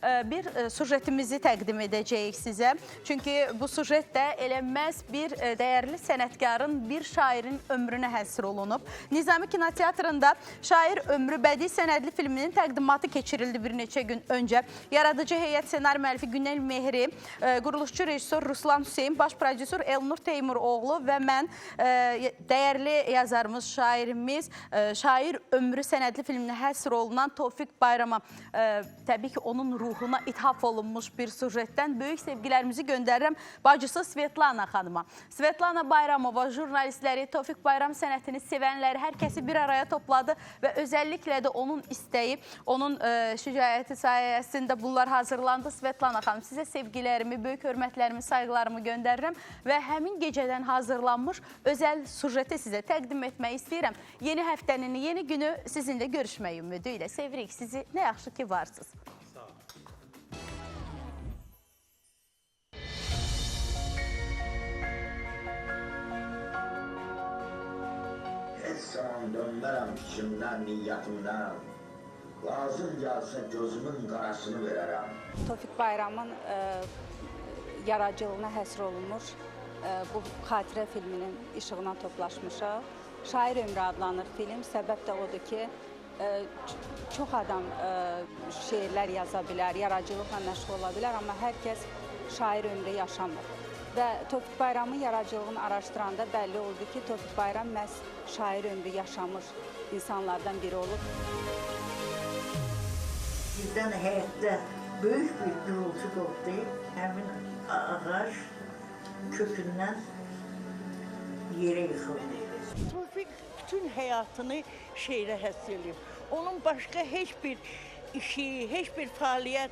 bir sujetimizi təqdim edəcəyik sizə. Çünki bu sujet də elə məhz bir dəyərli sənətkarın, bir şairin ömrünə həsr olunub. Nizami Kinoteatrında Şair Ömrü bədii sənədli filminin təqdimatı keçirildi bir neçə gün öncə. Yaradıcı heyət ssenari müəllifi Günel Mehri, quruluşçu rejissor Ruslan Hüseyn, baş prodüser Elnur Teymuroğlu və mən dəyərli yazarımız, şairimiz, Şair Ömrü sənədli filminə həsr olunan Tofiq Bayrama, təbii ki, onun ruhuna ithaf olunmuş bir sujetdən böyük sevgilərimizi göndərirəm bacısı Svetlana xanıma. Svetlana Bayramova jurnalistləri, Tofiq Bayram sənətini sevənləri, hər kəsi bir araya topladı və özəlliklə də onun istəyi, onun şücaəti sayəsində bunlar hazırlandı. Svetlana xanım, sizə sevgilərimi, böyük hörmətlərimi, sayğılarımı göndərirəm və həmin gecədən hazırlanmış özəl sujeti sizə təqdim etmək istəyirəm. Yeni həftənin yeni günü sizinlə görüşmək ümidi ilə sevirik sizi. Nə yaxşı ki varsınız. Heç zaman dönmərəm fikrimdən, niyyətimdən. Lazım gəlsə gözümün qarasını verərəm. Tofiq Bayramın yaradıcılığına həsr olunmuş bu xatirə filminin işığına toplaşmışıq. Şair Ömrü adlanır film. Səbəb də odur ki, çox adam şeirlər yaza bilər, yaradıcılıqla məşğul ola bilər, amma hər kəs şair ömrü yaşamır. Və Tofiq Bayramın yaradıcılığını araşdıranda bəlli oldu ki, Tofiq Bayram məhz şair ömrü yaşamış insanlardan biri olub. Bizdən həyətdə böyük bir gürültü qopdu. Həmin ağac kökündən yerə yıxıldı. Tofiq bütün həyatını şeirə həsr eləyib. Onun başqa heç bir işi, heç bir fəaliyyət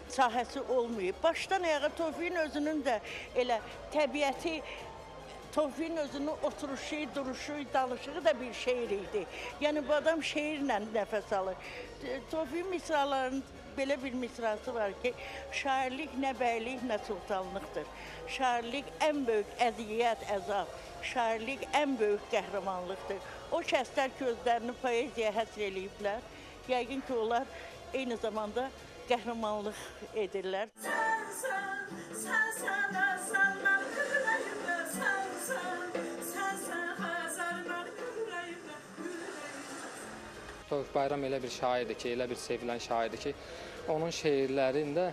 sahəsi olmayıb. Başdan ayağa Tofiqin özünün də elə təbiəti, Tofiqin özünün oturuşu, duruşu, danışığı da bir şeir idi. Yəni bu adam şeirlə nəfəs alır. Tofiqin misralarının belə bir misrası var ki, şairlik nə bəylik, nə sultanlıqdır. Şairlik ən böyük əziyyət, əzab, şairlik ən böyük qəhrəmanlıqdır. O kəslər ki, özlərini poeziyaya həsr eləyiblər, yəqin ki, onlar eyni zamanda qəhrəmanlıq edirlər. Sən, sən, sən, sən, mənim ürəyimdə, sən, sən, sən, sən, Xəzər, mənim ürəyimdə, ürəyimdə. Tofiq Bayram elə bir şairdir ki, elə bir sevilən şairdir ki, onun şeirlərində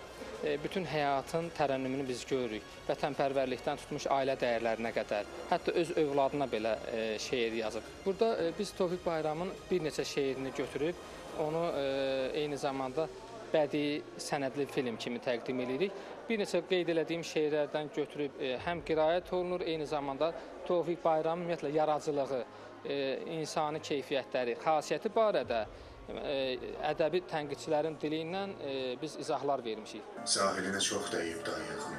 bütün həyatın tərənnümünü biz görürük. Vətənpərvərlikdən tutmuş ailə dəyərlərinə qədər, hətta öz övladına belə şeir yazıb. Burada biz Tofiq Bayramın bir neçə şeirini götürüb, onu eyni zamanda bədii sənədli film kimi təqdim edirik. Bir neçə qeyd elədiyim şeirlərdən götürüb həm qiraət olunur, eyni zamanda Tofiq Bayramın ümumiyyətlə yaradıcılığı, insani keyfiyyətləri, xasiyyəti barədə ədəbi tənqidçilərin dili ilə biz izahlar vermişik. Sahilinə çox dəyib dayığım,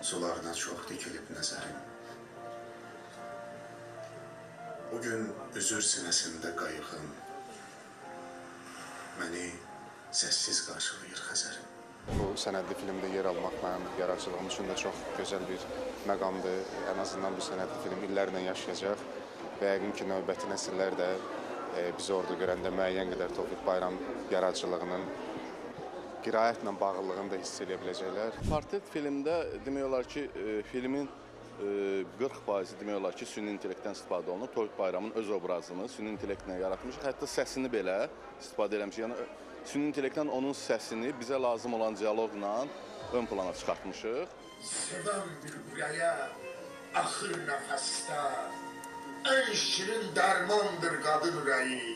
sularına çox dikilib nəzərim. Bugün üzür sinəsində qayığım, məni səssiz qarşılayır Xəzərim. Bu sənədli filmdə yer almaq mənim yaradıcılığım üçün də çox gözəl bir məqamdır. Ən azından bu sənədli film illərlə yaşayacaq və yəqin ki, növbəti nəsillər də bizi orada görəndə müəyyən qədər Tofiq Bayram yaradıcılığının qiraətlə bağlılığını da hiss edə biləcəklər. Portret filmdə demək olar ki, filmin 40% demək olar ki, süni intellektdən istifadə olunub. Tofiq Bayramın öz obrazını süni intellektlə yaratmışıq. Hətta səsini belə istifadə eləmişik. Yəni, süni intellektdən onun səsini bizə lazım olan dialoqla ön plana çıxartmışıq. Sevən bir ürəyə axır nəfəsdə, ən şirin dərmandır qadın ürəyi.